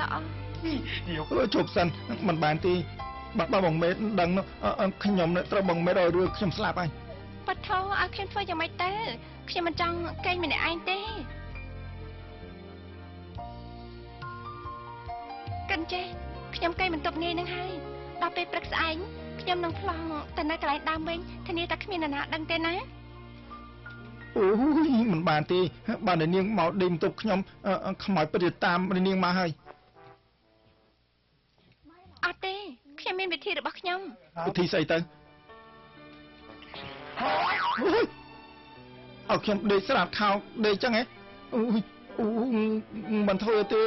ល្អជប់សិនមិនបានទេបើបងមេដឹងខ្ញុំត្រូវបងមេឲ្យរឿងខ្ញុំស្លាប់ហើយប៉ាថោឲ្យខ្ញុំធ្វើយ៉ាងម៉េចទៅខ្ញុំមិនចង់កេងម្នាក់ឯងទេកិនចេះខ្ញុំកេងបន្ទប់ងាយនឹងហើយដល់ពេលព្រឹកស្អែកខ្ញុំនឹងប្លង់ទៅនៅកន្លែងដើមវិញធានាតែគ្មាននរណាដឹងទេណាអូយមិនបានទេបើនាងមកដេញបន្ទប់ខ្ញុំខ្មោចពិតជាតាមនាងមកហើយអត់ទេខ្ញុំមានវិធីរបស់ខ្ញុំវិធីស្អីទៅអើខ្ញុំដេកស្រាតខោដេកចឹងហ៎អូយអូមិនធ្វើទេ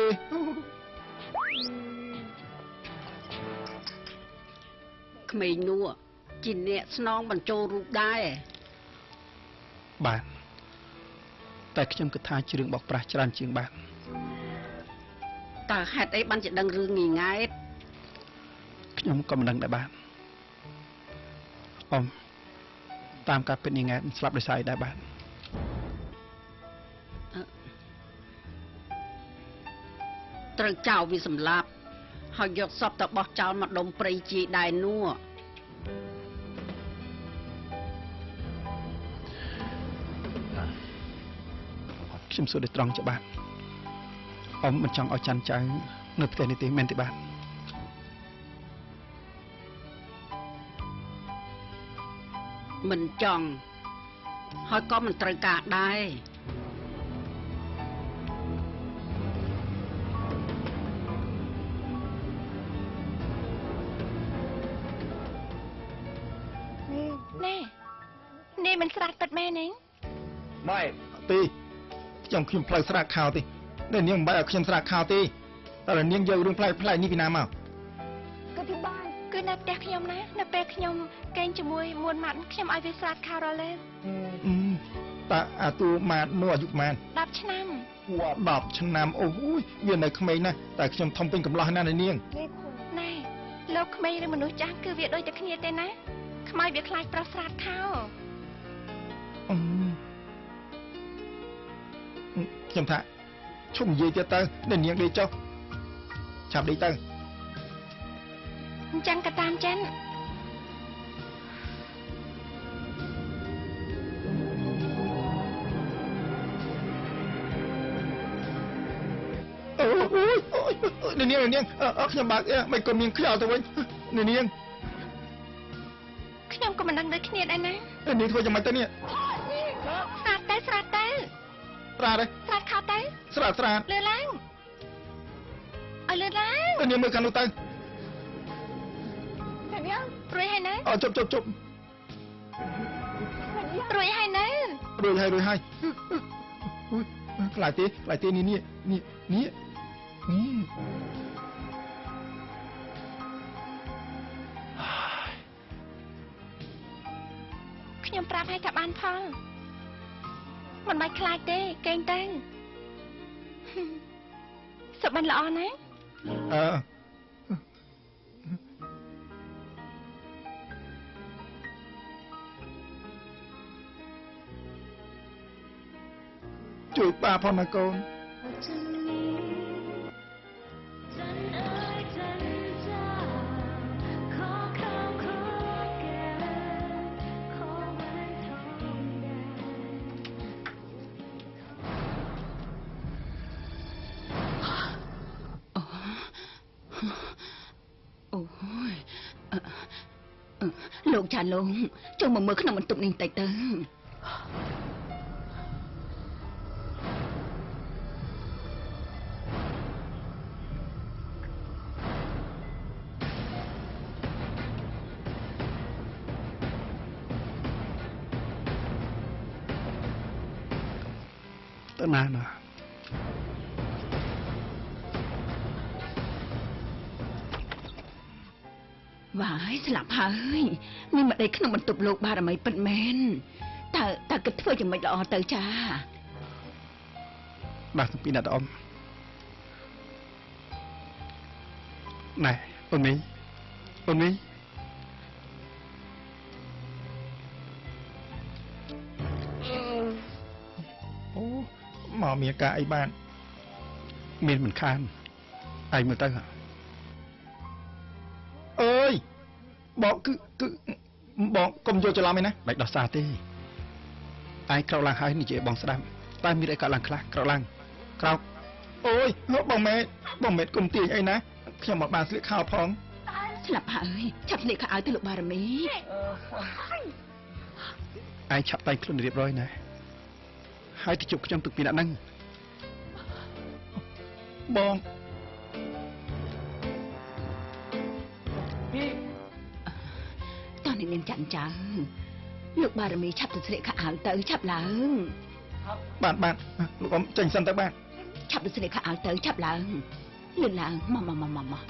ក្មេងនោះជាអ្នកស្នងបញ្ចូលរូបដែរបាទតែខ្ញុំគិតថាជារឿងបោកប្រាស់ច្រើនជាងបាទតើហេតុអីបានជាដឹងរឿងងងែតខ្ញុំក៏មិនដឹងដែរបាទអ៊ំតាមការពិតងងែតស្លាប់ដោយសារអីដែរបាទត្រូវចោលវាសម្លាប់ហើយយកសពទៅបោះចោលមកដុំព្រៃជាដែរនោះខ្ញុំសួរដោយត្រង់ច្បាស់អ៊ំមិនចង់ឲ្យច័ន្ទចៅនៅផ្ទះនេះទេមែនទេបាទមិនចង់ហើយក៏មិនត្រូវការដែរណែនេះមិនស្រាតពិតមែនទេម៉ែទេខ្ញុំផ្លូវស្រាតខោទេនាងមិនបាច់ឲ្យខ្ញុំស្រាតខោទេតើនាងយករឿងប្លែកប្លែកនេះពីណាមកគឺនៅផ្ទះខ្ញុំណានៅពេលខ្ញុំកេងជាមួយមួនម៉ាត់ខ្ញុំឲ្យវាស្រាតខោរលែតើអាទូម៉ាត់នោះអាយុប៉ុន្មាន10ឆ្នាំ10ឆ្នាំអូយវានៅក្មេងណាស់តែខ្ញុំធំពេញកំឡោះណាស់នាងណែលោកក្មេងឬមនុស្សចាស់គឺវាដូចតែគ្នាទេណាខ្មោចវាខ្លាចប្រុសស្រាតខោខ្ញុំថាឈប់និយាយទៀតទៅនាងដេកចុះឆាប់ដេកទៅអញ្ចឹងក៏តាមចិនអូយនាងខ្ញុំបើកមិនក៏មានខ្យល់ទៅវិញនាងខ្ញុំក៏មិនដឹងដូចគ្នាដែរណានាងធ្វើយ៉ាងម៉េចទៅនេះស្រាតទៅស្រាតទៅស្រាតទេស្រាតខោទៅស្រាតស្រាតលឿនឡើងឲ្យលឿនឡើង នាងមើលខាងនោះទៅរួចហើយណាអូជប់ជប់ជប់រួចហើយណារួចហើយរួចហើយខ្លាចទេខ្លាចទេនេះនេះនេះនេះខ្ញុំប្រាប់ឲ្យថាបានផលមិនបាច់ខ្លាចទេកេងទៅសុបិនល្អណាស់អឺជួយប៉ាផងណាកូនលោកចាលោកចូលមកមើលក្នុងបន្ទប់នេះបន្តិចទៅទៅណាណាវ៉ាយស្លាប់ហើយមានម្ដីក្នុងបន្ទប់លោកបារមីពិតមែនតើគិតធ្វើយ៉ាងម៉េចល្អទៅចាបាទទាំងពីរអ្នកអ៊ំណែអូនមីអូនមីអូមកមានការអីបានមានមិនខាន ឯងមើលទៅអើយបងគឺបងកុំយកច្រឡំឯណាមិនដោះសារទេឯងក្រោកឡើងហើយនិយាយបងស្ដាប់តែមានអីកើតឡើងខ្លះក្រោកឡើងក្រោកអូយបងម៉ែបងម៉ែកុំទាញអីណាខ្ញុំមកបានស្លៀកខោផងស្លាប់ហើយឆាប់ស្លៀកខោឲ្យទៅលោកបារមីឯងឆាប់តែងខ្លួនរៀបរយណាហើយទៅជួបខ្ញុំទុកពីអ្នកហ្នឹងបងតោះនេះនាងចាន់ចៅលោកបារមីឆាប់ទៅស្លៀកខោអាវទៅឆាប់ឡើងបាទបាទលោកអ៊ំចេញសិនទៅបាទឆាប់ទៅស្លៀកខោអាវទៅឆាប់ឡើងលឿនឡើងមកមកមកមកមក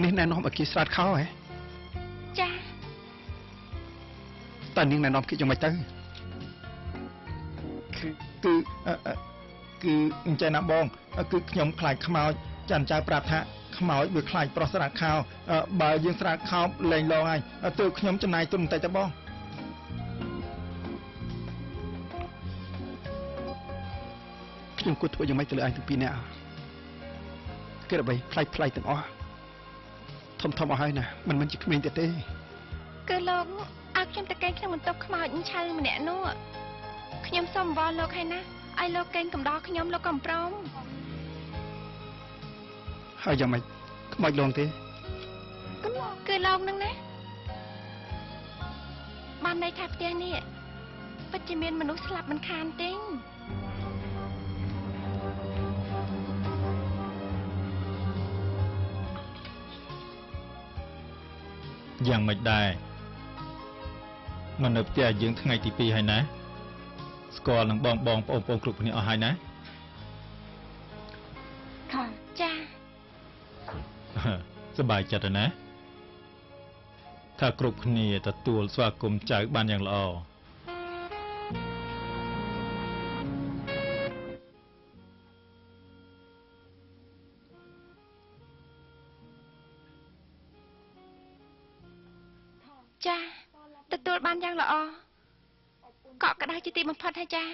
នេះណែនាំឲ្យគេស្រាតខោហ៎ចាតើនាងណែនាំគេយ៉ាងម៉េចទៅគឺគឺអញ្ចឹងណាបងគឺខ្ញុំខ្លាចខ្មោចចាន់ចៅប្រាប់ថាខ្មោចវាខ្លាចប្រុសស្រាតខោបើយើងស្រាតខោលែងឡងហើយទើបខ្ញុំចំណាយទុនបន្តិចទៅបងខ្ញុំគួរធ្វើយ៉ាងម៉េចទៅលើឯងទាំងពីរនាក់គេអ្វីប្លែកប្លែកទាំងអស់ធំធំអស់ហើយណាមិនមែនជាក្មេងទៀតទេគឺលោកឲ្យខ្ញុំទៅកេងក្នុងបន្ទប់ខ្មោចឆៅម្នាក់នោះខ្ញុំសូមវល់លោកហើយណាឲ្យលោកកេងកំដរខ្ញុំលោកក៏មិនព្រមហើយយ៉ាងម៉េចខ្មោចលងទេគឺលោកនឹងណាបានន័យថាផ្ទះនេះពិតជាមានមនុស្សស្លាប់មិនខានទេយ៉ាងម៉េចដែរមកនៅផ្ទះយើងថ្ងៃទី2ហើយណាស្គាល់នឹងបងបងប្អូនប្អូនគ្រប់គ្នាអស់ហើយណាចាសប្បាយចិត្តណាថាគ្រប់គ្នាទទួលស្វាគមន៍ចៅបានយ៉ាងល្អចាទទួលបានយ៉ាងល្អកក់ក្ដៅជាទីបំផុតហើយចា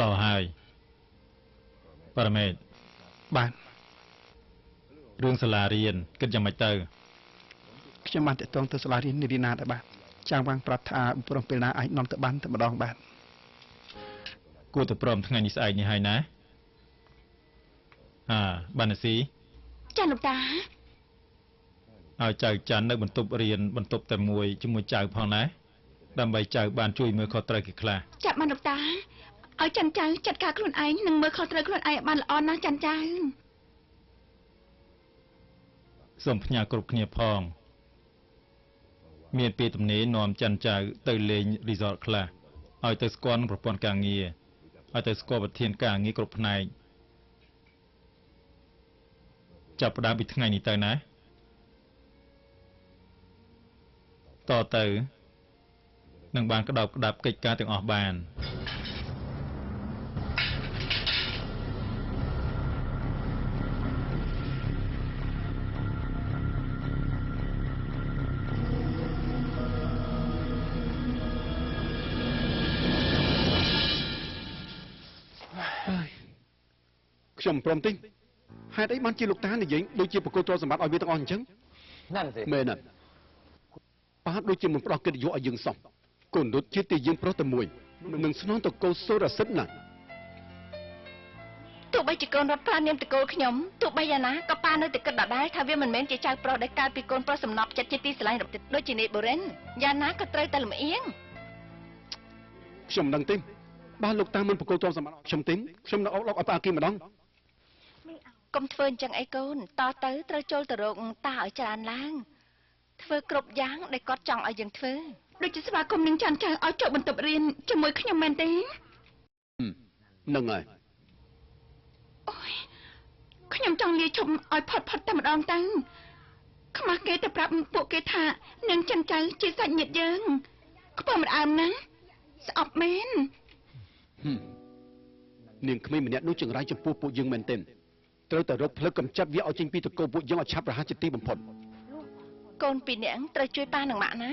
ល្អហើយបរមេតបាទរឿងសាលារៀនគិតយ៉ាងម៉េចទៅខ្ញុំបានតាក់ទងទៅសាលារៀននារីណាដែរបាទចាងវាងប្រាប់ថាព្រមពេលណាអាចនាំទៅបានតែម្ដងបាទគួរតែព្រមថ្ងៃនេះស្អែកនេះហើយណាអាបានស៊ីចាលោកតាឲ្យចៅច័ន្ទនៅបន្ទប់រៀនបន្ទប់តែមួយជាមួយចៅផងណាដើម្បីចៅបានជួយមើលខុសត្រូវគេខ្លះចាប់បានលោកតាឲ្យច័ន្ទចៅចាត់ការខ្លួនឯងនិងមើលខុសត្រូវខ្លួនឯងឲ្យបានល្អណាស់ច័ន្ទចៅសូមផ្ញើគ្រប់គ្នាផងមានពេលទំនេរនាំច័ន្ទចៅទៅលេងរីសតខ្លះឲ្យទៅស្គាល់នឹងប្រព័ន្ធការងារឲ្យទៅស្គាល់ប្រធានការងារគ្រប់ផ្នែកចាប់ផ្ដើមពីថ្ងៃនេះទៅណាតទៅនឹងបានក្តោបក្តាប់កិច្ចការទាំងអស់បានខ្ញុំព្រមទេហេតុអីបានជាលោកតានិយាយដូចជាប្រគល់ទ្រព្យសម្បត្តិឲ្យវាទាំងអស់អញ្ចឹងนั่นสิមែនណាប៉ាដូចជាមិនផ្ដោះកិត្តិយសឲ្យយើងសោះកូននុតជាទីយើងប្រុសតែមួយនឹងស្នងតកូលសូរសិទ្ធណាទោះបីជាកូនរត់ប្រានាមតកូលខ្ញុំទោះបីយ៉ាងណាក៏ប៉ានៅតែគិតដដែលថាវាមិនមែនជាចៅប្រុសដែលកើតពីកូនប្រុសសំណប់ចិត្តជាទីស្រឡាញ់របស់ដូចជានាយបុរិនយ៉ាងណាក៏ត្រូវតែលំអៀងខ្ញុំមិនដឹងទេបើលោកតាមិនប្រគល់ទ្រព្យសម្បត្តិខ្ញុំទេខ្ញុំនឹងអុកឡុកឲ្យប៉ាគេម្ដងកុំធ្វើអញ្ចឹងអីកូនតទៅត្រូវចូលទៅរកតាឲ្យច្រើនឡើងធ្វើគ្រប់យ៉ាងដែលគាត់ចង់ឲ្យយើងធ្វើដូចជាស្វាគមន៍នឹងច័ន្ទចៅឲ្យចូលបន្ទប់រៀនជាមួយខ្ញុំមែនទេហ្នឹងហើយអូយខ្ញុំចង់លាឈប់ឲ្យផុតផុតតែម្ដងទៅខ្មាស់គេទៅប្រាប់ពួកគេថានឹងច័ន្ទចៅជាសាច់ញាតិយើងខ្ពើមិនអើមណាស្អប់មែននាងក្មេងម្នាក់នោះចង្រៃចំពោះពួកយើងមែនទេត្រូវតែរកផ្លូវកម្ចាត់វាឲ្យចេញពីតកូលពួកយើងឲ្យឆាប់រហ័សជាទីបំផុតកូនពីរនាក់ត្រូវជួយប៉ានិងម៉ាក់ណា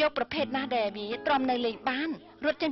យកប្រភេទណាដែលវាទ្រាំនៅលេងបានរត់ចេញ